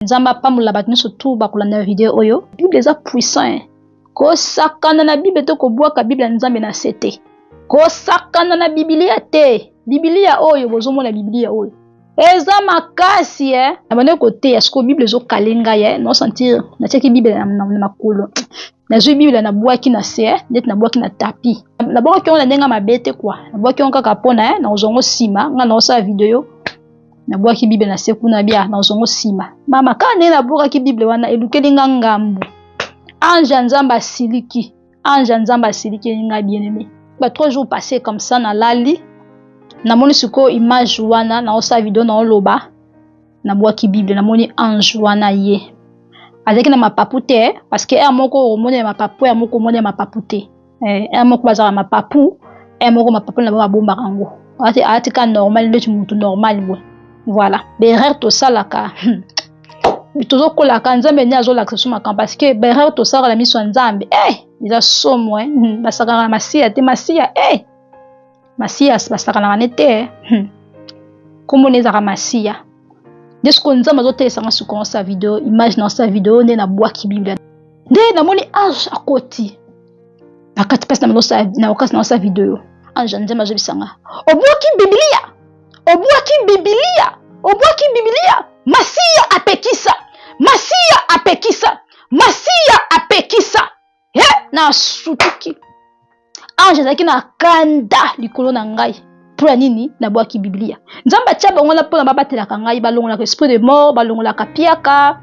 Nzambe apambola bato nyonso tu bakolanda video oyo. Bible eza puissant eh. Kosakana na Bible te, kobwaka Bible ya Nzambe na se te. Kosakana na Biblia te. Biblia oyo bozomona, Biblia oyo eza makasi eh. Nabandaki koteya sikoyo Bible ezokale ngai eh. No sentir natiaki Bible na makolo, nazwi Bible nabwaki na se eh. Neti nabwaki na tapis, nabwakaki yango na ndenge mabe te quoi, nabwaki yango kaka mpona eh, nakozwa yango nsima. Ngai naosala video, nabwaki Bible na se kuna bia, nakozwa yango nsima. Mama, kaka ndenge nabwakaki Bible wana, elukeli nga ngambu. Ange ya Nzambe asiliki, ange ya Nzambe asilikeli ngai, bien aimé. Ba 3 jours passé comme ça, nalali, namoni sikoyo image wana. Naosala video, naoloba nabwaki Bible, namoni ange wana. Ye azalaki na mapapu te, parce que heure moko omoni ya mapapu, heure moko omoni ya mapapu te. Heure moko bazalaka mapapu, heure moko mapapu na bango babombaka yango. Alati ka normal, ndeti mutu normal boye. Voilà, baerreur tosalaka, tozokolaka, Nzambe nde azolakisa biso makambo, parce que baerreur tosalaka na miso ya Nzambe, eza somo. Basakanaka na Masiya te. Masiya, Masiya basakanaka ne te. Kombo nde ezalaka Masiya. Nde sikoyo Nzambe azotelesanga sikoyo sa video, image na sa video nde nabwaki Bible, nde namoni ange akoti na kati mpasi na okasi na osala video. Ange ya Nzambe azobisanga: "Obwaki Biblia, obwaki Bibilia, obwaki Bibilia. Masiya apekisa, Masiya apekisa, Masiya apekisa." He, nasutuki. Ange azalaki na kanda likolo na ngai. Mpo ya nini nabwaki Biblia? Nzambe atia bango wana mpona babatelaka ngai, balongolaka esprit de mort, balongolaka piaka,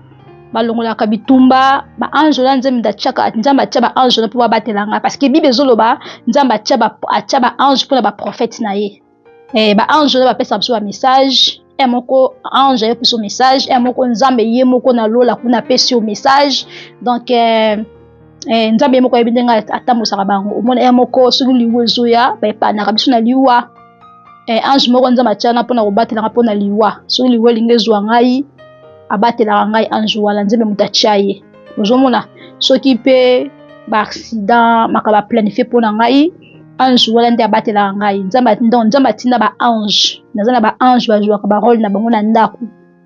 balongolaka bitumba. Baange wana Nzambe atiaka, Nzambe atia baange wana mpo babatela ngai, parce que Bible ezoloba Nzambe atia baange mpona baprophète na ye. Baange wana bapesaka biso bamessage. E moko ange aye biso message, e moko Nzambe ye moko na lola kuna apesi yo message. Donc Nzambe ye moko ayebi ndenge atambwisaka bango. Omona ye moko, soki liwa ezoya, baepanaka biso na liwa. Ange moko Nzambe atiana mpona kobatelaka mpona liwa. Soki liwa elingi ezwa ngai, abatelaka ngai. Ange wana, Nzambe moto atia ye. Ozomona, soki mpe baaccident, makambo aplanifie mpona ngai, ange wana nde abatelaka ngai. Nzambe, Nzambe atinda baange. Naza na baange, bazwaka barole na bango na ndako.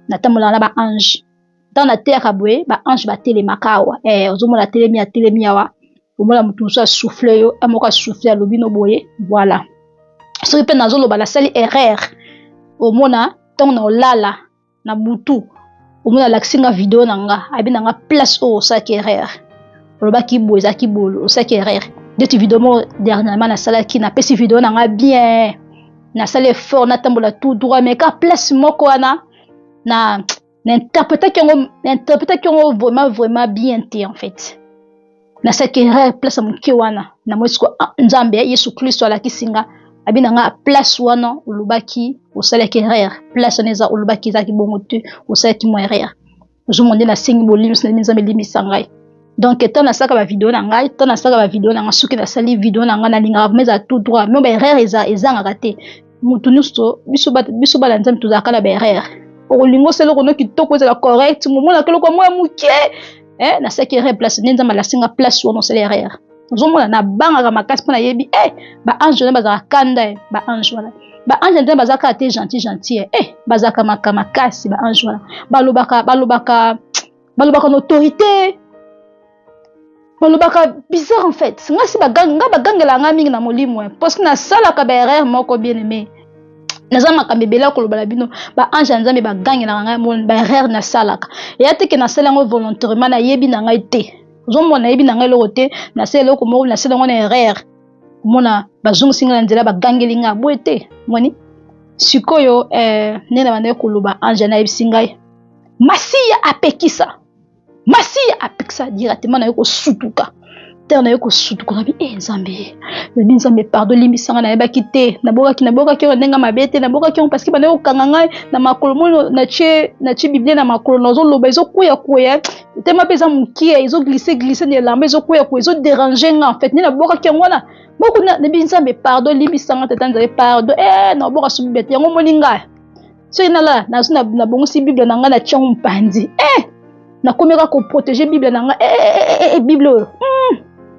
Natambolaka na baange. Ntango nateyaka boye, baange batelemaka awa. Ozomona atelemi, atelemi awa. Omona moto mosusu asouffle yo, moko asouffle, alobi no boye. Voilà, soki mpe nazoloba, nasali erreur, omona ntango na olala na butu, omona alakisi nga video na nga, ayebi na nga place oyo osalaki erreur, olobaki boye, ezalaki boye, osalaki erreur. Ndeti video moko dernièrement nasalaki, napesi video na nga bien, nasali effort, natambola tout droit, mais ka place moko wana na interprétaki yango, na interprétaki yango vraiment vraiment bien te. En fait, nasalaki erreur place ya moke wana. Namoni siko Nzambe Yesu Kristo alakisi nga, abi na nga: "Place wana olobaki, osalaki erreur. Place wana eza olobaki, ezalaki bongo te, osalaki mwa erreur." Ozomona nde nasengi bolimbisi na Nzambe, elimbisa ngai. Donc ntango nasalaka bavideo na ngai, ntango nasalaka bavideo na ngai, soki nasali video na ngai, nalingaka vraiment ezala tout droit, mais baerreur ezangaka te. Motu nyonso, biso bana Nzambe, tozalaka na baerreur. Okolinga osala eloko no kitoko, ezala correct, momonaka eloko mwa ya moke. Nasalaki erreur place nde Nzambe alasinga: "Place wana osala erreur." Ozomona, nabangaka makasi mpo nayebi baange wana bazalaka kanda. Baange wana, baange nzambe baza kaka te gentil gentil, bazalaka maka makasi. Baange wana balobaka, balobaka, balobaka na autorité, balobaka bizarre. En fait, nga si nga bagangela nga mingi na molimo, parce que nasalaka baerreur moko. Bien aimé, naza makambo ebele ya koloba na bino. Baange ya Nzambe bagangelaka ngai baerreur nasalaka. Eya te ke nasala yango volontairement, nayebi na ngai te. Ozomona, nayebi na ngai eloko te, nasala eloko moko, nasala yango na erreur. Omona bazongisi ngai na nzela, bagangeli ngai boye te. Moni sikoyo, ndenge na bandaki koloba, ange nayebisi ngai: "Masiya apekisa, Masiya apekisa." Directement naye kosutuka terre, naye kosutuka. Nabi: "E Nzambe," nabi: "Nzambe, pardon, limbisanga, nayebaki te, nabokaki, nabokaki yango ndenge mabe te, nabokaki yango parce que bandaki kokanga ngai na makolo. Moni, natie Biblia na makolo, nazoloba, ezokweya kweya tema mpe eza mokie, ezoglisse glisse na elamba, ezokweya kweya, ezoderange nga. En fait, nde nabokaki yango wana moko. Nabi: "Nzambe, pardon, limbisanga, tata Nzambe, pardon. Naboka so Biblia te." Yango moni ngai, soki nalala, nazo nabongisi Bible na ngai, natia yango mopanzi. Nakomi kaka koprotéger Bible na ngai. Bible oyo,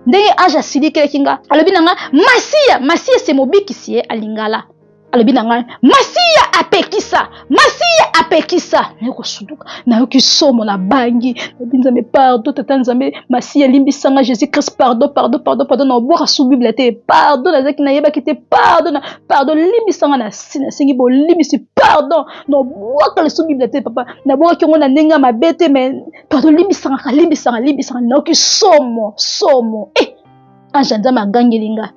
ndenge ange asilikelaki nga, alobi na nga: "Masiya, Masiya se mobikisi." Ye alingala. Alobi na ngai, Masiya apekisa, Masiya apekisa. Naye kosutuka, nayoki somo, nabangi. Nabi Nzambe pardon, tata Nzambe, Masiya limbisa nga, Jésus Christ pardon, pardon, pardon, pardon. Naobwaka su Bible te, pardon, nazalaki nayebaki te, pardon, na, pardon, limbisa nga, nasengi bolimbisi, pardon. Naobwaka lisusu Bible te papa, nabwakaki yango na ndenge ya mabe te, mais pardon, limbisa nga, limbisa nga, limbisa nga. Nayoki somo, somo. Eh, ange ya Nzambe agangeli nga.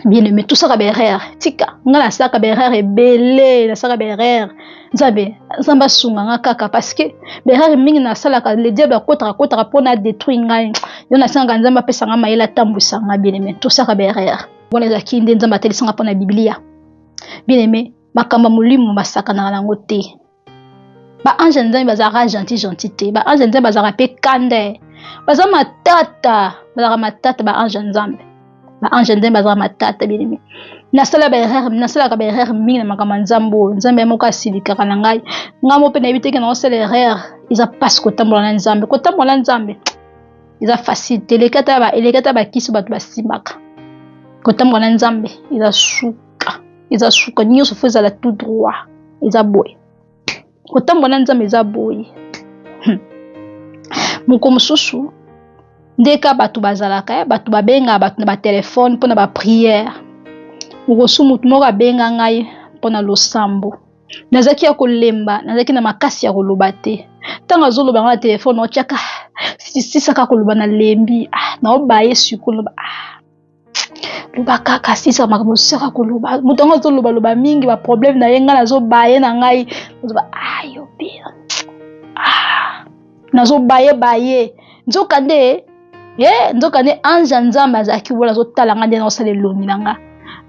Bien aimé, tosaka ba erreur, tika nga nasalaka ba erreur ebele, nasalaka ba erreur. Nzambe, Nzambe asunga nga kaka parce que ba erreur mingi nasalaka, le diable akotaka kotaka mpo na détruire ngai. Yo nasengaka Nzambe apesa nga mayele atambwisa nga. Bien aimé, tosaka ba erreur. Wana ezalaki nde Nzambe atelisa nga mpo na Biblia. Bien aimé, makambo ya molimo basakanaka nango te. Ba ange ya Nzambe bazalaka gentil gentil te. Ba ange ya Nzambe bazalaka pe kanda. Baza matata, bazalaka matata ba ange ya Nzambe. Ba ange ya Nzambe bazalaka matata, bien aimé. Nasala ba erreur, nasalaka ba erreur mingi na makambo ya Nzambe oyo. Nzambe ye moko asilikaka na ngai. Ngai moko pe nayebi te ke naosala erreur. Eza pasi kotambola na Nzambe. Kotambola na Nzambe eza facile te. Eleki ata ba, eleki ata bakisi bato basimbaka. Kotambola na Nzambe eza suka. Eza suka, nyonso faut ezala tout droit. Eza boye. Kotambola na Nzambe eza boye. Moko mosusu ndeka bato bazalaka, bato babengaka bato na ba telefone mpona ba prière. Mokosu motu moko abenga ngai mpona losambo. Nazalaki ya kolemba, nazalaki na makasi ya koloba te. Ntango azoloba ngai na telefone, naotiaka sisaka koloba na lembi. Ah, naobaye sikoyo, loba, ah. Loba kaka sisa makambo osaka koloba. Moto yango azolobaloba mingi ba problème na ye, ngai nazobaye na ngai. Nazoba, ah, yo pire. Ah, nazobaye baye. Nzoka nde, eh, nzoka nde ange ya Nzambe azalaki wana azotala ngai nde nazosala elongi na ngai.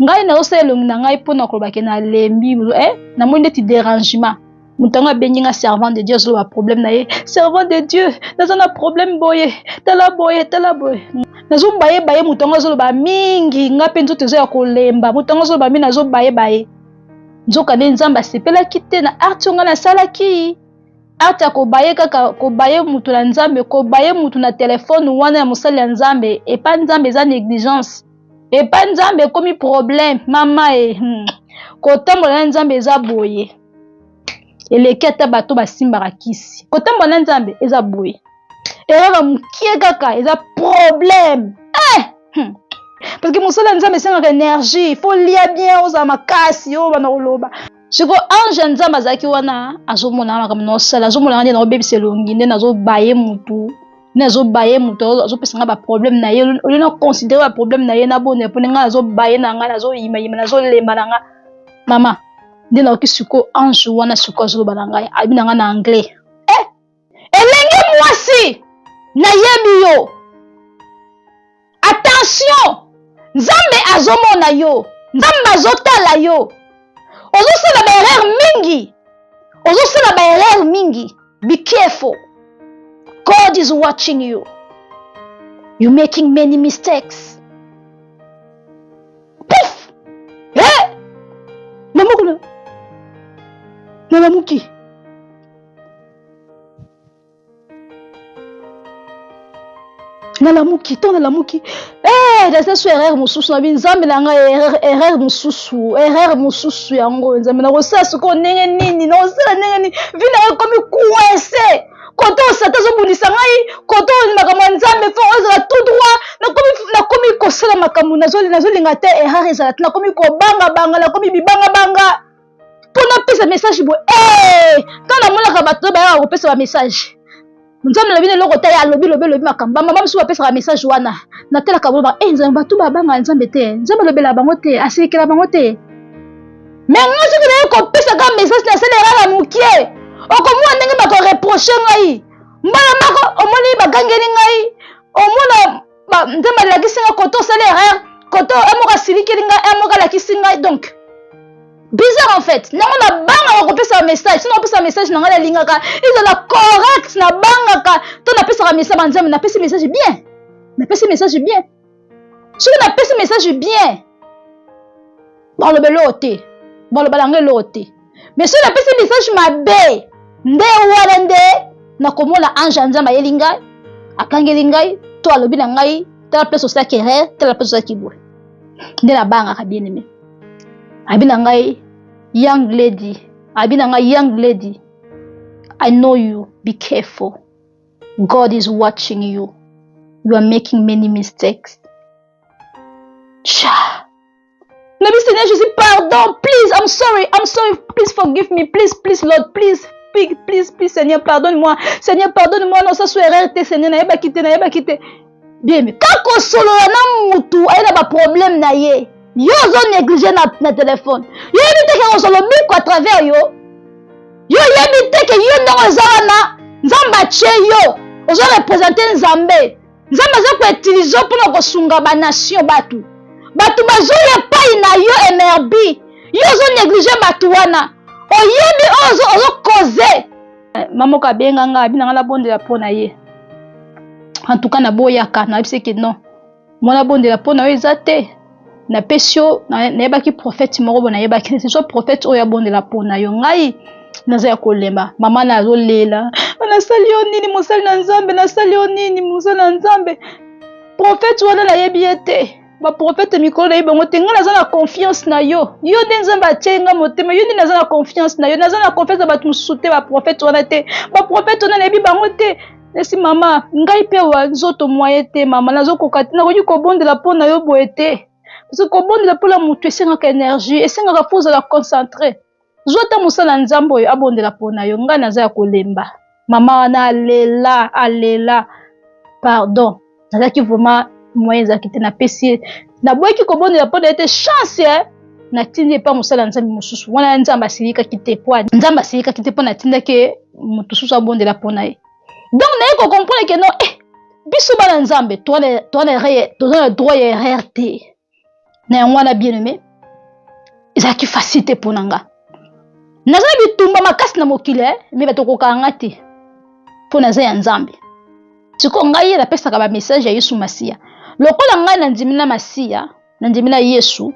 Ngai nazosala elongi na ngai mpona koloba ke nalembi, eh, namoni ndeti dérangement. Moto yango abengi nga servant de Dieu, azoloba problème na ye. Servant de Dieu, naza na problème boye, tala boye, tala boye. Nazobaye baye, moto yango azoloba mingi, nga mpe nzoto eza ya kolemba. Moto yango azoloba mingi, nazobaye baye. Nzoka nde Nzambe asepelaki te na art oyo nga nasalaki. Art ya kobaye kaka, kobaye moto na Nzambe, kobaye moto na telefone wana ya mosali ya Nzambe. Epa Nzambe eza négligence. Epa Nzambe ekomi problème, mama e. Kotambola na Nzambe eza boye. Eleki ata bato basimbaka kisi. Kotambola na Nzambe eza boye. Erreur mokie kaka eza problème. Eh! Parce que mosala ya Nzambe esengaka énergie, il faut lia bien, ozala makasi, oyo bana koloba. Siko ange ya Nzambe azalaki wana, azomona makambo na osala, azomona nde naobebisa elongi, nde nazobaye mutu, nde nazobaye mutu, azopesa nga ba problème na ye, au lieu na considérer ba problème na ye, nabondela mpo nde nga nazobaye na nga, nazoyimayima, nazolemba na nga. Mama, nde nayoki siko ange wana siko azoloba na ngai, alobi na ngai na anglais. Eh! Elenge mwasi, nayebi yo. Attention! Nzambe azomona yo, Nzambe azotala yo. Ozosala ba erreur mingi. Ozosala ba erreur mingi. Be careful. God is watching you. You're making many mistakes. Pouf! Eh! Namokuna. Nalamuki. Nalamuki, ntango nalamuki, eh, naza so erreur mosusu, nabi Nzambe na ngai, erreur, erreur mosusu, erreur mosusu yango, Nzambe nakosala sikoyo ndenge nini, nakosala ndenge nini, vie na ngai ekomi coincé. Koto oyo Satan azobundisa ngai, koto oyo makambo ya Nzambe fo ozala tout droit, nakomi kosala makambo, nazolinga te erreur ezala te, nakomi kobangabanga, nakomi bibangabanga. Mpo napesa message boye, eh, ntango namonaka bato oyo bayaka kopesa ba message, Nzambe na bino eloko te, alobi, lobi, lobi makambo. Ba mama mosusu bapesaka message wana, natelaka bango, ba, eh, Nzambe, bato babangaka Nzambe te, Nzambe alobelaka bango te, asilikela bango te. Mais ngai soki naye kopesa kaka message, nasala erreur ya mokie, okomona ndenge bakoreproche ngai mbala moko, omoni bagangeli ngai, omona Nzambe alakisi ngai koto osali erreur, koto un moko asilikeli ngai, un moko alakisi ngai. Donc bizarre en fait. Nango nabangaka kopesa message, soki nakopesa message na ngai nalingaka ezala correct, nabangaka to napesaka message ba Nzambe, napesi message bien, napesi message bien. Soki napesi message bien, baloba eloko te, baloba na ngai eloko te. Mais soki napesi message mabe, nde wana nde nakomona ange ya Nzambe ayeli ngai, akangeli ngai, to alobi na ngai, tala place osalaki erreur, tala place osalaki boye. Nde nabangaka, bien aimé. Abi na ngai young lady, abi na ngai young lady, I know you, be careful. God is watching you. You are making many mistakes. Cha. Nabi Seigneur Jésus, pardon, please, I'm sorry, I'm sorry, please forgive me, please, please, Lord, please, please, please, please, Seigneur, pardonne-moi, Seigneur, pardonne-moi, non, ça soit erreur te, Seigneur, nayebaki te, nayebaki te. Bien, mais kaka kosolola na mutu aye na ba problème na ye, yo ozo négliger na, na téléphone, yo yebi te ke kozwa lobiko à travers yo, yo yebi te ke yo ndenge oza wana, Nzambe atie yo, ozo représenter Nzambe. Nzambe aza koutilize yo mpona kosunga banation bato bato bazoya epai na yo mrb yo ozo neglige bato wana oyebi oyo ozokoze mama moko abenga nga abi na nga nabondela mpo na ye en tout cas naboyaka nayebisi ke non mwana abondela mpo na yo eza te napesi yo nayebaki prophète moko bo nayebaki so prophète oyo abondela mpo na yo ngai naza ya kolemba mama na azolela nasali yo nini mosali na nzambe nasali yo nini mosali na nzambe prophète wana nayebi ye te baprofete mikolo nayebi bango te ngai naza na confiance na yo yo nde nzambe atie ngai motema yo nde naza na confiance na yo naza na confiance na bato mosusu te baprofete wana te baprofete wana nayebi bango te Esi mama, ngai mpe wa nzoto moye te mama, nazokoka te, nakoki kobondela mpo na yo boye te. Parce que kobondela mpo na moto esengaka energie, esengaka fo ozala concentre. Zwa ata mosala Nzambe oyo abondela mpo na yo, ngai naza ya kolemba. Mama wana alela, alela. Pardon, nazalaki vraiment moyen ezalaki te, napesi ye. Naboyaki kobondela mpo na ye te, chance eh? natindi epa mosala Nzambe mosusu. Wana Nzambe asilikaki te, mpo Nzambe asilikaki te mpo natindaki ye moto mosusu abondela mpo na ye. Donc naye ko comprendre que non, eh, biso bana Nzambe toza na droit ya erreur te. Na yango wana bien aimé, ezalaki facile te mpo na nga. Naza na bitumba makasi na mokili eh, me bato kokanga nga te mpo naza ya Nzambe. Sikoyo ngai ye napesaka ba message ya Yesu Masiya. Lokola ngai nandimi na Masiya, nandimi na Yesu,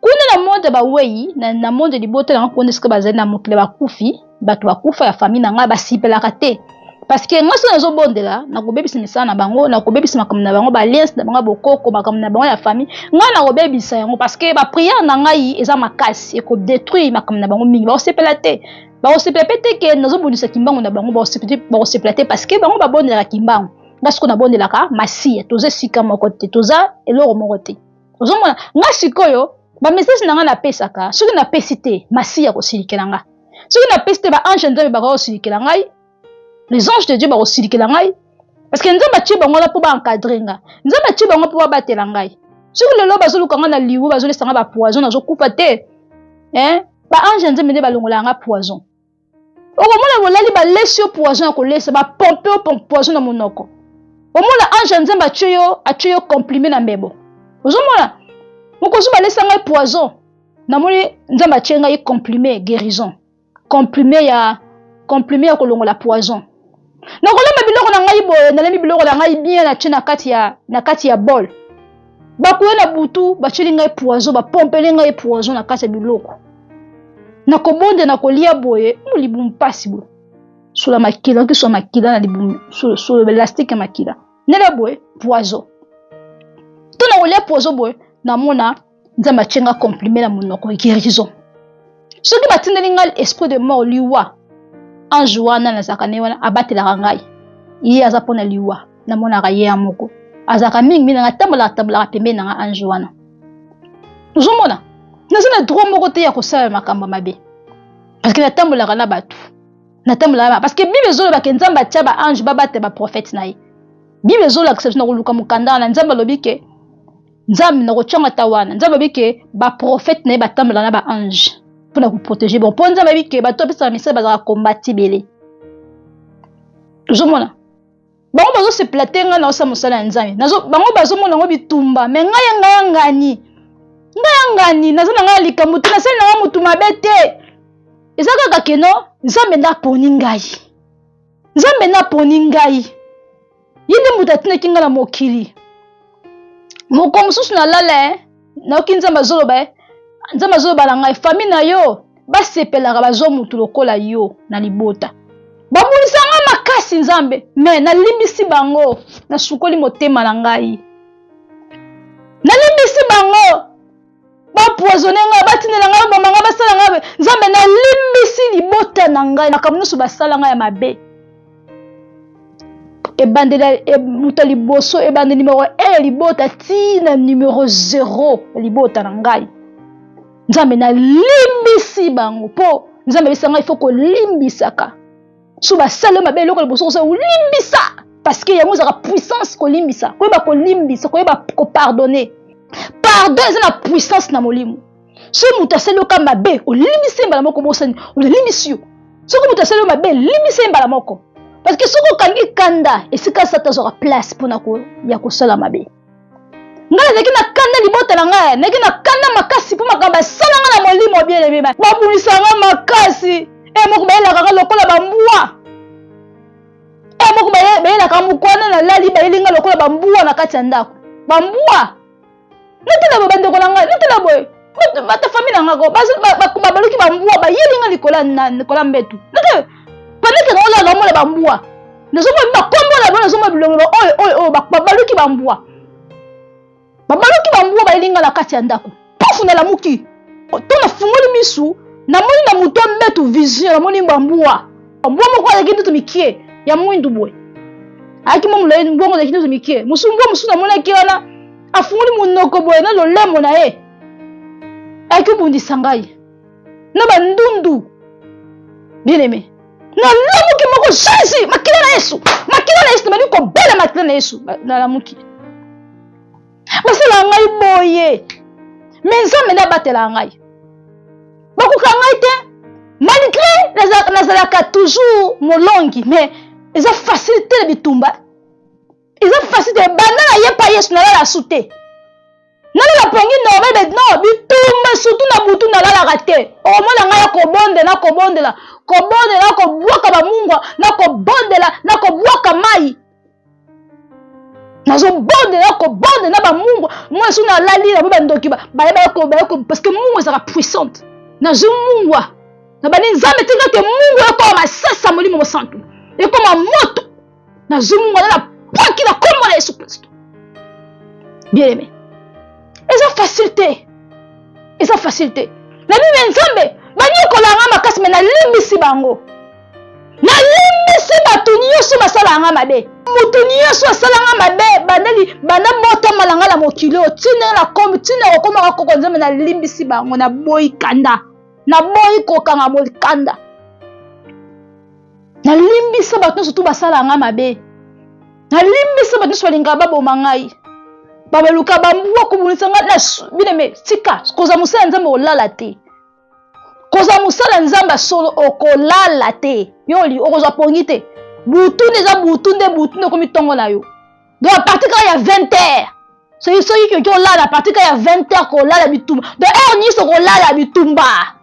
kuna na monde ya bawei, na, na monde libota na nga kuna esika bazali na mokili ya bakufi, bato bakufa ya famille na ngai basipelaka te. Parce que ngai soki nazobondela, nakobebisa misala na bango, nakobebisa makambo na bango, ba alliance na bango ya bokoko, makambo na bango ya famille, ngai nakobebisa yango parce que ba prière na ngai eza makasi, ekodétruire makambo na bango mingi, bakosepela te. Bakosepela pe te ke nazobundisa kimbangu na bango, bakosepela te parce que bango babondelaka kimbangu. Nga sikoyo nabondelaka Masiya, toza esika moko te, toza eloko moko te. Ozomona nga sikoyo ba message na nga napesaka, soki napesi te Masiya akosilikela nga, soki napesi te ba ange Nzambe bakosilikela ngai, les anges de Dieu bakosilikela ngai, parce que Nzambe atie bango wana mpo ba encadrer nga, Nzambe atie bango mpo babatela ngai. Soki lelo bazoluka nga na liwa, bazolesa nga ba poison, nazokufa te, hein? Ba ange Nzambe nde balongolaka nga poison. Okomona bolali balesi yo poison ya kolesa, ba pompe yo poison na monoko. Omona ange ya Nzambe atie yo compliment na mbebo. Ozomona mokozi balesa ngai poison, namoni Nzambe atie ngai compliment guérison, compliment ya kolongola poison. Nakolamba biloko na ngai boye, nalambi biloko na ngai bien, natie na kati ya bol. Bakoya na butu batieli ngai poison, bapompeli ngai poison na kati ya biloko. Nakobonde na kolia boye, mo libumu pasi boye. Solo makila, oki solo makila na libumu, solo elastique ya makila. Nela boye poison. To na kolia poison boye, namona Nzambe atie nga compliment na monoko guérison. Soki batindeli ngai esprit de mort liwa, ange wana nazalaka na ye wana abatelaka ngai. Ye aza mpona liwa, namonaka ye ya moko. Azalaka mingi mingi nanga tambolaka tambolaka pembeni nanga ange wana. Ozomona, naza na droit moko te ya kosala makambo mabe. Parce que natambolaka na bato. Natambolaka na parce que Bible ezoloba ke Nzambe atia ba ange babatela ba prophète na ye. Bible ezolakisa biso na koluka mokanda wana, Nzambe alobi ke Nzambe na kotyanga ta wana, Nzambe alobi ke ba prophète na ye batambolaka na ba ange mpona koprotéger bango. Mpo Nzambe alobi ke bato bapesaka misala bazalaka kombati ebele. Ozomona bango bazosepela te ngai naosala mosala ya Nzambe, bango bazomona yango bitumba, me ngai ya ngai ya ngani, ngai ya ngani, naza na ngai ya likambo te, nasali na ngai motu mabe te. Eza kaka keno Nzambe nde aponi ngai, Nzambe nde aponi ngai, ye nde moto atindaki ngai na mokili. Mokolo mosusu nalala, nayoki Nzambe azoloba, Nzambe azoloba na ngai, famille na yo basepelaka bazwa motu lokola yo na libota. Babundisa ngai makasi Nzambe, me nalimbisi bango, nasukoli motema na ngai, nalimbisi bango. Bapoisonne ngai, batindela ngai, baboma ngai, basala ngai. Nzambe, nalimbisi libota na ngai makambo nyonso basala ngai ya mabe. Ebandeli e, moto ya liboso, ebandeli numero 1 ya libota ti na numero 0 ya libota na ngai. Nzambe, nalimbisi bango, mpo Nzambe ayebisa ngai ifo kolimbisaka. So basali yo mabe, eloko liboso kosala olimbisa, parce que yango ezalaka puissance. Kolimbisa, koyeba kolimbisa, koyeba kopardonne. Pardon eza na puissance na molimo. Soki moto asali yo ka mabe, olimbisi ye mbala moko, bosani, olimbisi yo. Soki moto asali yo mabe, limbisi ye mbala moko, parce que soki okangi kanda, esika Satan azwaka place mpona ya kosala mabe. Ngai nazalaki na kanda libota na ngai, nazalaki na kanda makasi mpo makambo basala ngai na molimo. Bien-aimé, babundisa ngai makasi. E moko bayelaka ngai lokola bambwa, e moko bayelaka mokwana nalali, bayeli ngai lokola bambwa na kati ya ndako, bambwa. Natala boye bandeko na ngai, natala boye bato famille na ngai ko babaluki bambwa, bayeli ngai likolo ya mbetu. Pendant que naolala, naomona bambwa, nazomona bakombo na bango, nazomona bilongo oyo oyo oyo babaluki bambwa, babaluki bambwa, bayeli ngai na kati ya ndako. Pofu, nalamuki to nafungoli misu, namoni na moto mbetu vision, namoni bambwa. Mbwa moko azalaki ndoto mikie ya mwindu boye, ayaki mwa molai, mbongo azalaki ndoto mikie. Mosusu, mbwa mosusu namonaki wana afungoli monoko boye na lolemo na ye, ayaki kobundisa ngai na bandundu. Bien aimé, nalamuki moko, Jésus, makila na Yesu, makila na Yesu, nabandi kobela, makila na Yesu. Nalamuki, basala ngai boye, me Nzambe nde abatelaka ngai, bakoka ngai te. Malgré nazalaka toujours molongi, mais eza facile te na bitumba, eza facile te. Banda nayepa Yesu, nalala su te, nalala pongi normal, mais non, bitumba surtout na butu, nalalaka te. Okomona ngai ya kobondela, nakobondela, kobondela, nakobwaka bamungwa, nakobondela, nakobwaka mai, nazobondela, nakobondela na bamungwa. Mwa so nalali nabo, bandoki bayeba, parce que mungwa ezalaka puissante. Nazwi mungwa na bandi, Nzambe, tika te mungwa ekoma masasa, Molimo Mosantu ekoma moto. Nazwi mungwa na napwaki na kombo na Yesu Kristo. Bien aimé, eza facile te, eza facile te. Nabi, me Nzambe, banyokolanga makasi, me nalimbisi bango, nalimbisi bato nyonso basalaka nga mabe. Moto nyonso asalanga mabe bandali, banda botama na nga na mokili oyo ntina na komi, ntina kokomaka koko, Nzambe, nalimbisi bango. Naboyi kanda, naboyi kokanga mokanda. Nalimbisa bato nyonso tu basalaka nga mabe, nalimbisa bato nyonso balingaka baboma ngai, babaluka bambwa kobundisa ngai. Bien-aimé, tika kozala mosala ya Nzambe, olala te. Kozala mosala Nzambe solo, okolala te. Yo okozwa pongi te. Butu nde eza butu nde, butu nde okomi ntongo na yo. Donc à partir kaka ya 20 heures, soki soki olala à partir kaka ya 20 heures, kolala bitumba. Donc heure nyonso kolala bitumba,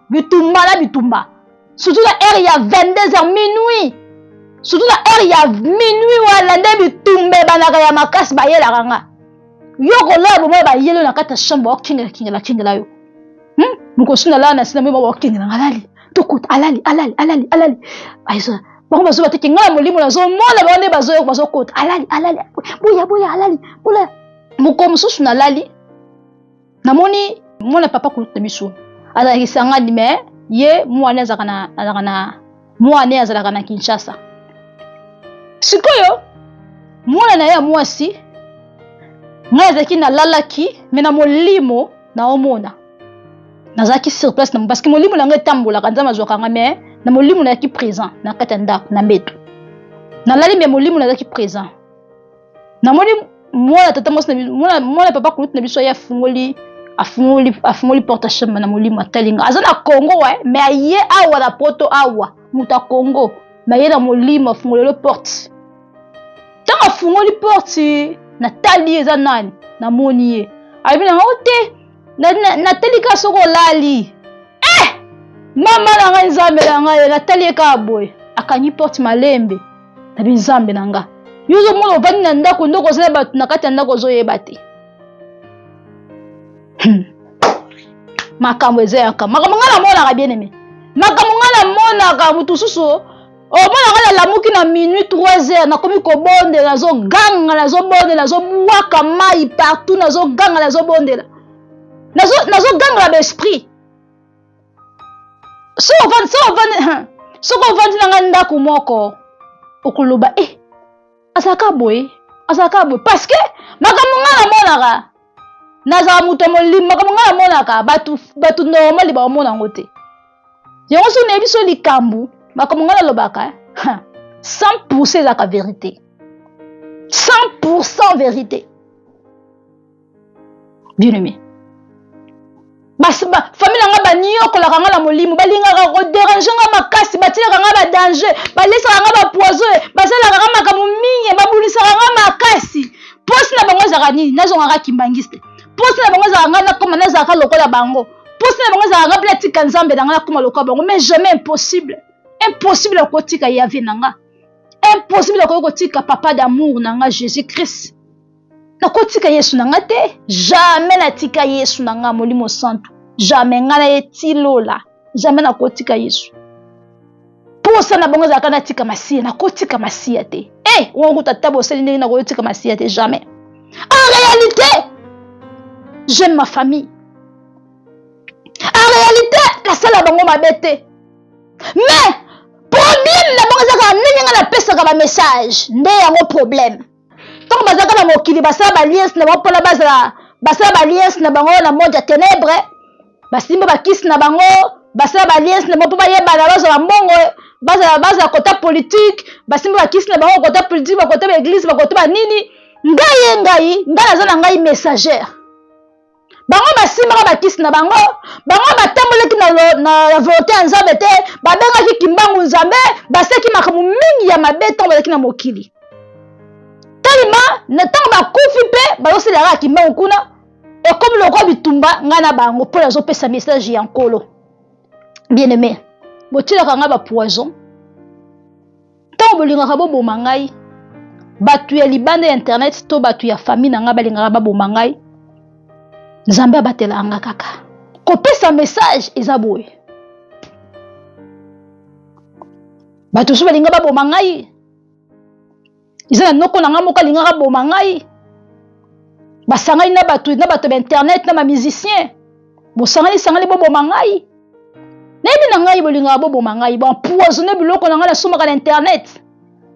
bitumba na bitumba, surtout na heure ya 22 heures, minuit, surtout na heure ya minuit wana nde bitumba ebandaka ya makasi. Bayelaka nga, yo kolala bomoi, bayeli na kati ya chambre, baokengela kengela kengela yo. Mokosu nalala na sina, moi baokengela nga, alali, tokota, alali, alali, alali, alali. Bango bazoba teke ngai na molimo nazomona bango nde bazoyoka, bazokota, alali, alali, boya, boya, alali, boya. Mokolo mosusu nalali, namoni mwana papa kulutu na biso azalakisa ngani, me ye mwana azalaka na azalaka na mwana azalaka na Kinshasa. Sikoyo mwana na ye ya mwasi, ngai azalaki nalalaki, me na molimo naomona nazalaki sur place na, parce que molimo na ngai etambolaka, Nzambe azwaka ngai, mais na molimo nazalaki présent na kati ya ndako na mbeto. Nalali, me molimo nazalaki présent. Namoni mwana tata mwasi, mwana papa kulutu na biso, aye afungoli porte ya chambre na molimo, atali nga. Aza na Congo we, mais aye awa na Poto awa, moto ya Congo, mais aye na molimo, afungolelo porte. Ntango afungoli porte, natali eza nani, namoni ye, alobi na ngo te, natali kaka soki olali. Eh, mama na ngai, Nzambe na ngai! Natali ye kaka boye, akangi porte malembe. Nabi, Nzambe na nga, yo ozomona ovandi na ndako, ndoko ozala bato na kati ya ndako, ozoyeba te. Makambo eza yaka makambo ngai namonaka. Bien aimé, makambo ngai namonaka, motu mosusu omona ngai nalamuki na minuit, 3 heures, nakomi kobondela, nazoganga, nazobondela, nazobwaka mai partout, nazoganga, nazobondela. Nazogangela baesprit. Soki ovandi na ngai ndako moko, okoloba e eh, azalaka boye, azalaka boye, parce que makambo ngai namonaka, nazala moto ya molimo, makambo ngai namonaka bato, bato normal baomona yango te. Yango soki nayebi so likambo, makambo ngai nalobaka 100% ezalaka verité, 100% vérité. Bien aimé, famille na ngai baniokolaka ngai na molimo, balingaka koderange ngai makasi, batielaka ngai badanger, balesaka ngai bapoison, basalaka ngai makambo mingi, babulisaka ngai makasi. Mposi na bango ezalaka nini? Nazongaka kimbangiste. Mposi na bango ezalaka ngai nakoma nazalaka lokola bango. Mposi na bango ezalaka ngai mpe natika Nzambe na ngai, nakoma lokola bango. Mais jamais, impossible, impossible kotika Yave na ngai, impossible akoki kotika papa d'amour na ngai Jésus Christ. Nakotika Yesu na nga te, jamais natika Yesu na nga, Molimo Santu, jamais. Ngai na ye tilola, jamais nakotika Yesu. Mposa na bango ezalaka natika Masiya, nakotika Masiya te. E wango kuta ata bosali ndenge, nakotika Masiya te, jamais. En réalité, j'aime ma famille. En réalité, nasala bango mabe te, mais problème na bango ezalaka ndenge ngai napesaka bamessage, nde yango problème. Ntango bazalaka na mokili, basala baliance na bango mpona bazala, basala baliance na bango na monde ya ténèbre, basimba bakisi na bango, basala baliance na bango mpo bayebana, bazwa bambongo, bazala kota politique, basimba bakisi na bango kota politique, bakota baeglise, bakota banini. Ngai ye ngai, ngai naza na ngai messagère. Bango basimbaka bakisi na bango, bango batambolaki na volonté ya Nzambe te, babengaki Kimbangu Nzambe, baseki makambo mingi ya mabe ntango bazalaki na mokili. Telema na ntango bakufi mpe bazosalelaka Kimbangu kuna, ekomi lokola bitumba ngai na bango mpo nazopesa message ya Nkolo. Bien aimé, botielaka ngai bapoison ntango bolingaka boboma ngai. Bato ya libanda ya internet to bato ya famille na ngai balingaka baboma ngai, Nzambe abatelaka nga kaka. Kopesa message eza boye, bato mosusu balinga baboma ngai, eza na noko na ngai moko alingaka boma ngai, basangani na bato, na bato ya internet, na bamusicien, bosangani sangani boboma ngai. Nayebi na ngai bolingaka boboma ngai, baempoisonne biloko na ngai nasombaka na internet,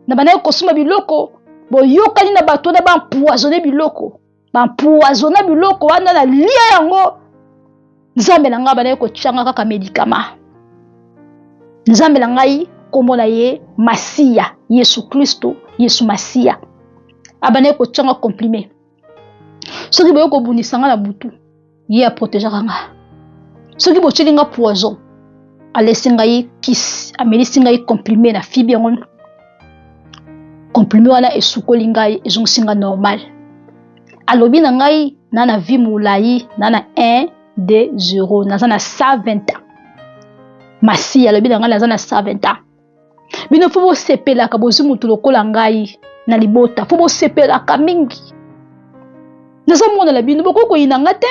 na bandaki kosomba biloko, boyokani na bato wana, baempoisonne biloko, baempoisonne biloko wana, nalia yango. Nzambe na ngai bandaki kotianga kaka medikama. Nzambe na ngai, nkombo na ye Masiya Yesu Kristo, Yesu Masiya, abandaki kotianga compliment. Soki boye kobundisa nga na butu, ye aprotegeaka nga. Soki botieli nga poison, alesi ngai kisi, amelisi ngai comprime na fibi yango, comprime wana esukoli ngai, ezongisi nga normal. Alobi na ngai na na vie molai, na na 1 2 0, naza na 120 ans. Masiya alobi na ngai naza na 120 ans. Bino fo bosepelaka, bozwi motu lokola ngai na libota, fo bosepelaka mingi. Naza mwana na bino, bokoki koyina nga te.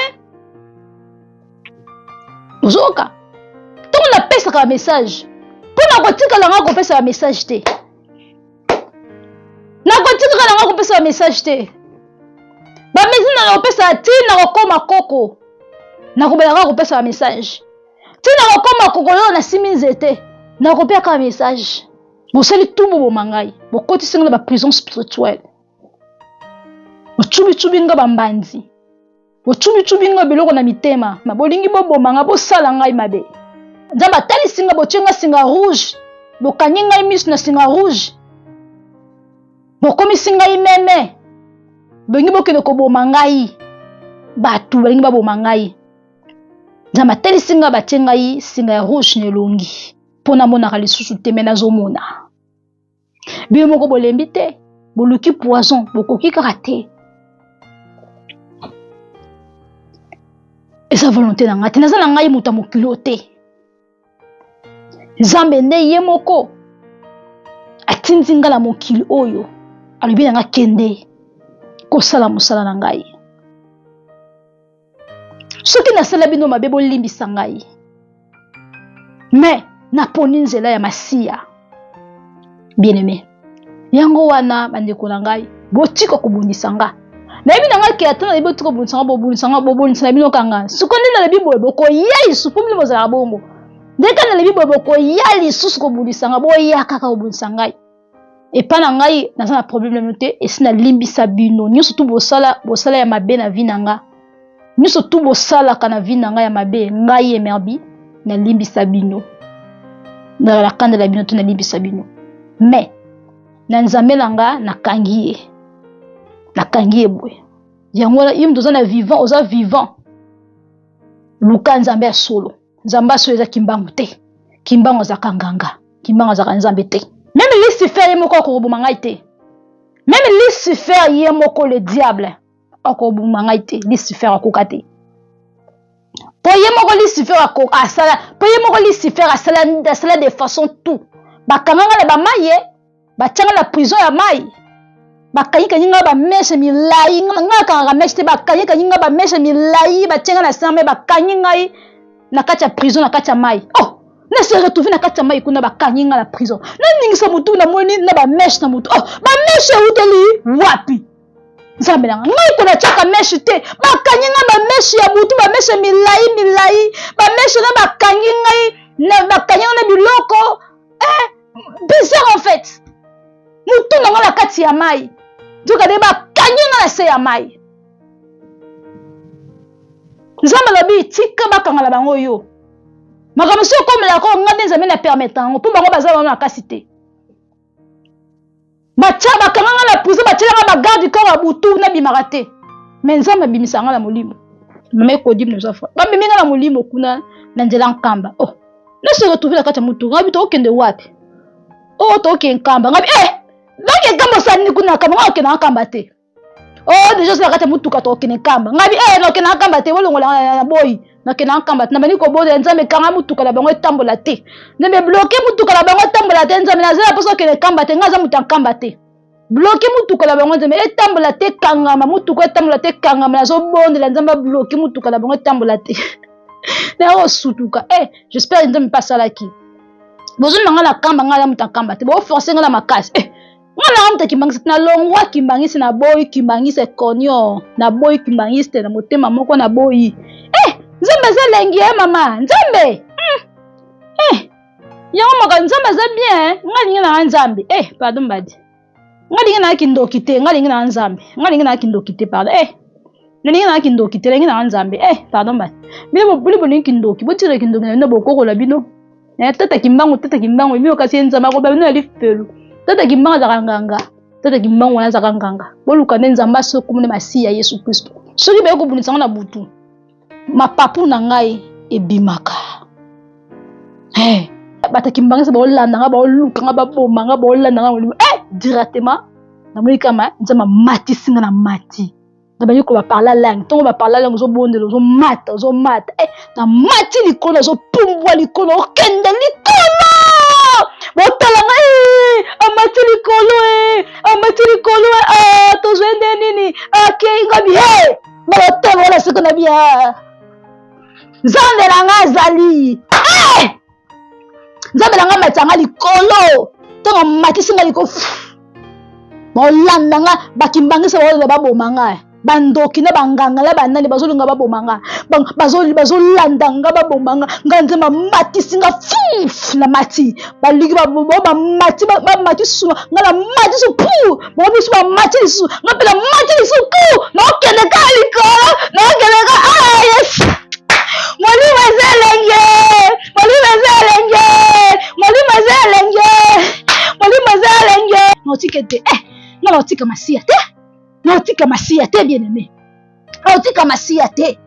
Ozoyoka ntango napesaka bamessage, mpo na kotikala nga kopesa bamessage te, nakotikaka na nga kopesa bamessage te. Bamessage na kopesa ntina kokoma koko, nakobelaka kopesa bamessage ntina kokoma kokolo, nasimbi nzete, nakopeka message. Bosali tu boboma ngai, bokotisi ngai na baprison spirituelle, bocubicubi nga bambanzi, bocubicubi nga biloko na mitema, bolingi boboma nga, bosala ngai mabe. Nzambe atalisi nga, botie nga singa rouge, bokangi ngai miso na singa rouge, bokomisi ngai meme, bolingi bokende koboma ngai, bato balingi baboma ngai. Nzambe atelisi nga, batie ngai singa ya rouge na elongi mpo namonaka lisusu te, me nazomona. Bino moko bolembi te, boluki poison, bokoki kaka te. Eza volonté na ngai te, naza na ngai moto ya mokili oyo te. Nzambe nde ye moko atindi ngai na mokili oyo, alobi na ngai kende kosala mosala na ngai. Soki nasala bino mabe, bolimbisa ngai, me naponi nzela ya Masiya. Bien aimé, yango wana bandeko na ngai, botika kobundisa nga. Nayebi na ngai ke ata nalobi botika kobundisa nga, bobundisa nga, bobundisa na bino kanga. Sikoyo nde nalobi boye, bokoya lisusu mpo bino bozalaka bongo. Nde kaka nalobi boye, bokoya lisusu kobundisa nga, boya kaka kobundisa ngai. Epa na ngai naza na problème na bino te, esi nalimbisa bino nyonso tu bosala, bosala ya mabe na vie na nga. Nyonso tu bosalaka na vie na ngai ya mabe, ngai Emerbi nalimbisa bino. Nazala kanda na bino te, nalimbisa bino. Mais na Nzambe na nga nakangi ye. Nakangi ye boye. Yango wana ye moto oza na vivant, oza vivant. Luka Nzambe ya solo. Nzambe ya solo eza Kimbangu te. Kimbangu azalaka nganga. Kimbangu azalaka Nzambe te. Meme Lucifer ye moko akoboma ngai te. Meme Lucifer ye moko le diable akoboma ngai te. Lucifer akoka te. Po ye moko Lucifer asala, po ye moko Lucifer asala, asala de façon tout. Bakanga ngai na ba maye, batianga na prison ya mai, bakangikangi ngai ba mèche milai, ngai nakangaka mèche te, bakangikangi ngai ba mèche milai, batie ngai na se mai, bakangi ngai na kati ya prison, na kati ya mai. Oh, na se retrouver na kati ya mai kuna, bakangi ngai na prison. Naningisa motu, namoni na ba mèche na motu. Oh, ba mèche euteli wapi? Nzambe na ngai, ngai ko natiaka mèche te, bakangi ngai ba mèche ya butu, ba mèche milai milai, ba mèche na bakangi ngai na bakangi ngai na biloko. Bizarre en fait. Mutu na ngai na kati ya mai, nzoka nde bakangi ngai na se ya mai. Nzambe alobi tika bakanga na bango yo. Makambo soki okomelaka oyo, ngai nde Nzambe na permettre yango, mpo bango baza bango makasi te. Batia bakanga ngai na prison, batiela ngai ba garde du corps ya butu, nabimaka te. Mais Nzambe abimisa ngai na molimo. Mama Ekodi nous a fait. Bamemi ngai na molimo kuna na nzela Nkamba. Oh, na se retrouver na kati ya motuka. Ngabi tokende wapi? Oh, tokende Nkamba. Ngabi donc Nkamba osali nini kuna Nkamba? Ngai okende na Nkamba te. Oh, déjà na kati ya motuka tokende Nkamba. Ngabi nakende na Nkamba te, bolongola ngai na boyi. Nakende na Nkamba te. Nabandi kobondela Nzambe, kanga motuka na bango etambola te. Nzambe bloquer motuka na bango etambola te. Nzambe naza na posa okende Nkamba te. Ngai aza moto ya Nkamba te. Bloquer motuka na bango Nzambe etambola te, kangama motuka etambola te, kangama. Nazobondela Nzambe abloquer motuka na bango etambola te. Nakosutuka. J'espère Nzambe mpe asalaki. Bozomema ngai na Nkamba, ngai aza moto ya Nkamba te. Boforcer ngai na makasi. Nga na moto ya Kimbangisi, nalongwa Kimbangisi, naboyi Kimbangisi ekonio, naboyi Kimbangisi te na motema moko naboyi. Nzambe aza elengi mama, Nzambe. Yango maka Nzambe aza bien, nga lingi na Nzambe. Pardon mbadi. Nga lingi na kindoki te, nga lingi na Nzambe. Nga lingi na kindoki te, pardon. Nalingi na kindoki te, nalingi na Nzambe. Pardon mbadi. Bino bobuli bolingi kindoki, botika kindoki na bino bokokola bino. Tata Kimbangu, tata Kimbangu, bino kasi Nzambe akoba bino ya lifelo. Tata Kimbangu azalaka nganga. Tata Kimbangu wana azalaka nganga. Boluka nde Nzambe asoki komona Masiya Yesu Kristo. Soki baye kobundisa ngo na butu, mapapu na ngai ebimaka. Bato ya Kimbangu eza baolanda nga, baoluka nga, baboma nga, baolanda nga molimo. Directement, namoni kama Nzambe amatisi nga na mati. Nabandi ko ba parler langue. Ntongo ba parler langue, ozobondela, ozomata, ozomata. Na mati likolo, ozopumbwa likolo, okende likolo. Botala nga, amati likolo, amati likolo, tozwe nde nini? Akei nga bi, hey! Balotala wana siko na bi, Nzambe na nga azali. Nzambe na nga amatisa nga likolo. Ntango amatisi nga likolo, baolanda nga, bakimbangisa baolinga baboma nga. Bandoki na banganga na banani bazolinga baboma nga. Bazolanda nga baboma nga. Nga Nzambe amatisi nga, fuf, na mati. Balingi bamati, bamati lisusu, nga na mati lisusu, pu. Bango biso bamati lisusu, nga mpe na mati lisusu, pu. Naokende kaka likolo, naokende kaka, yes. Molimo eza elenge, molimo eza elenge, molimo eza elenge, molimo eza elenge. Naotika te, nga naotika Masiya te, naotika Masiya te, bien-aimé. Naotika Masiya te.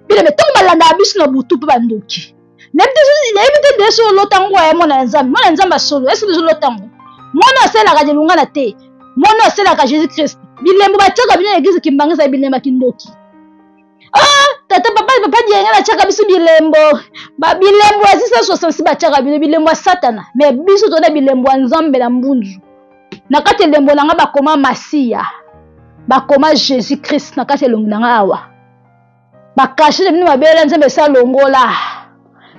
Bien-aimé, ntango balandaka biso na butu mpe bandoki. Nayebi te nde soki olota ngo ya mwana ya Nzambe, mwana ya Nzambe ya solo, est-ce que ozolota ngo? Mwana asalelaka lilungana te, mwana asalelaka Jésus Christ. Bilembo batiaka bino na église Kimbangu ezali bilembo ya kindoki. Tata papa, papa Dienga batiaka biso bilembo. Ba bilembo ya 666 batiaka bino bilembo ya Satana, mais biso tona bilembo ya Nzambe na mbunzu. Na kati elembo na nga bakoma Masiya, bakoma Jésus Christ na kati elongi na nga awa. Ba kashe na bino mabele Nzambe esa longola.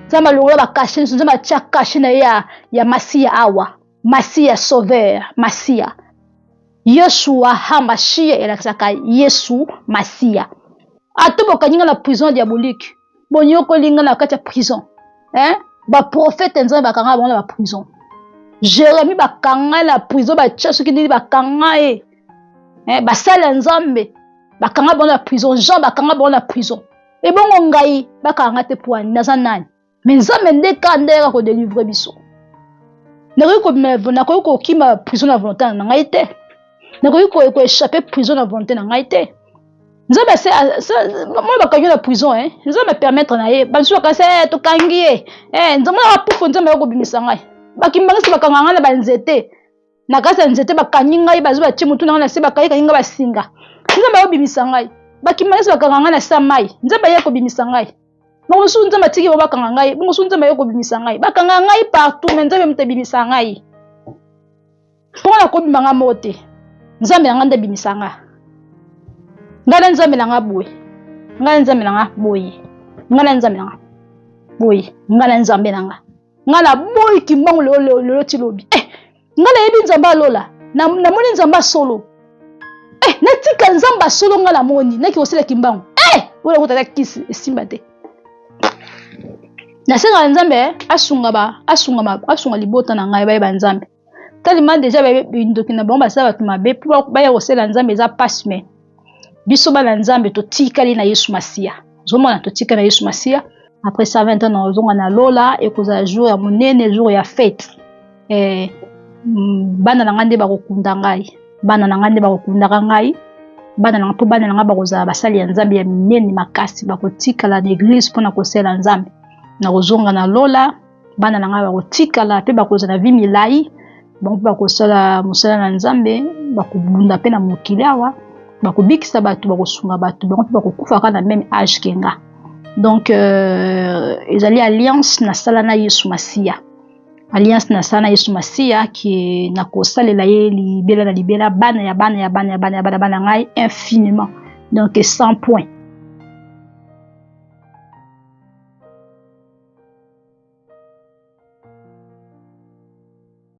Nzambe alongola ba kashe nyonso, Nzambe atia kashe na ye ya Masiya awa. Masiya sauveur, Masiya. Yeshua Hamashia elakisaka Yesu Masiya. Ata bokangi nga na prison diabolique, bonyokoli nga na kati ya prison, hein? Ba prophète Nzambe bakanga bango na ba prison. Jérémie bakanga na prison, batia soki nini bakanga ye. Hein? Basali ya Nzambe bakanga bango na prison, Jean bakanga bango na prison. Ebongo ngai bakanga nga te poani, naza nani? Mais Nzambe nde ka nde ayaka kodelivre biso. Nakoki kobima, nakoki kokima prison na volonté na ngai te. Nakoki koéchapper prison na volonté na ngai te. Nzambe ase mwana bakangi na prison eh. Nzambe permettre na ye. Basusu bakasi eh, tokangi ye. Eh, Nzambe na bapufu Nzambe akoki kobimisa ngai. Bakimbangisi bakanga ngai na banzete. Na kati ya nzete bakangi ngai, bazwi batie motu na ngai na se, bakangi kangi ngai basinga. Nzambe akobimisa ngai. Bakimbangisi bakanga ngai na se ya mai. Nzambe aye kobimisa ngai. Bongo mosusu Nzambe atiki bango bakanga ngai, bongo mosusu Nzambe aye kobimisa ngai. Bakanga ngai partout, mais Nzambe moto abimisa ngai. Mpo nga nakobima ngai moko te. Nzambe na ngai nde abimisa ngai. Ngai na Nzambe na ngai boye. Ngai na Nzambe na ngai boye. Ngai na Nzambe na ngai boye. Ngai na Nzambe na ngai. Ngai naboyi kimbangu lelo lelo ti lobi. Eh, ngai nayebi Nzambe alola. Namoni Nzambe asolo. Eh, natika Nzambe asolo ngai namoni. Naki kosala kimbangu. Eh, oyo nakota kisi esimba te. Nasengaka Nzambe eh, asunga ba asunga ma asunga libota na ngai bayeba Nzambe. Tellement déjà bindoki na bango basala bato mabe mpo baya kosala Nzambe eza pasi mais biso bana Nzambe totikali na Yesu Masiya. Ozomona totikali na Yesu Masiya. Après 120 ans nakozonga na lola, ekozala jour ya monene, jour ya fête. Eh, bana na ngai nde bakokunda ngai, bana na ngai nde bakokundaka ngai, bana na ngai mpo bana na ngai bakozala basali ya Nzambe ya minene makasi, bakotikala na eglise mpo na kosala Nzambe. Nakozonga na lola, bana na ngai bakotikala mpe bakozala na vie milai, bango mpe bakosala mosala na Nzambe, bakobunda mpe na mokili awa, bakobikisa bato, bakosunga bato, bango mpe bakokufa kaka na meme age ke nga. Donc ezali alliance nasala na Yesu Masiya. Alliance nasala na Yesu Masiya ke nakosalela ye libela na libela, bana ya bana ya bana ya bana ya bana bana ngai infiniment. Donc 100 points.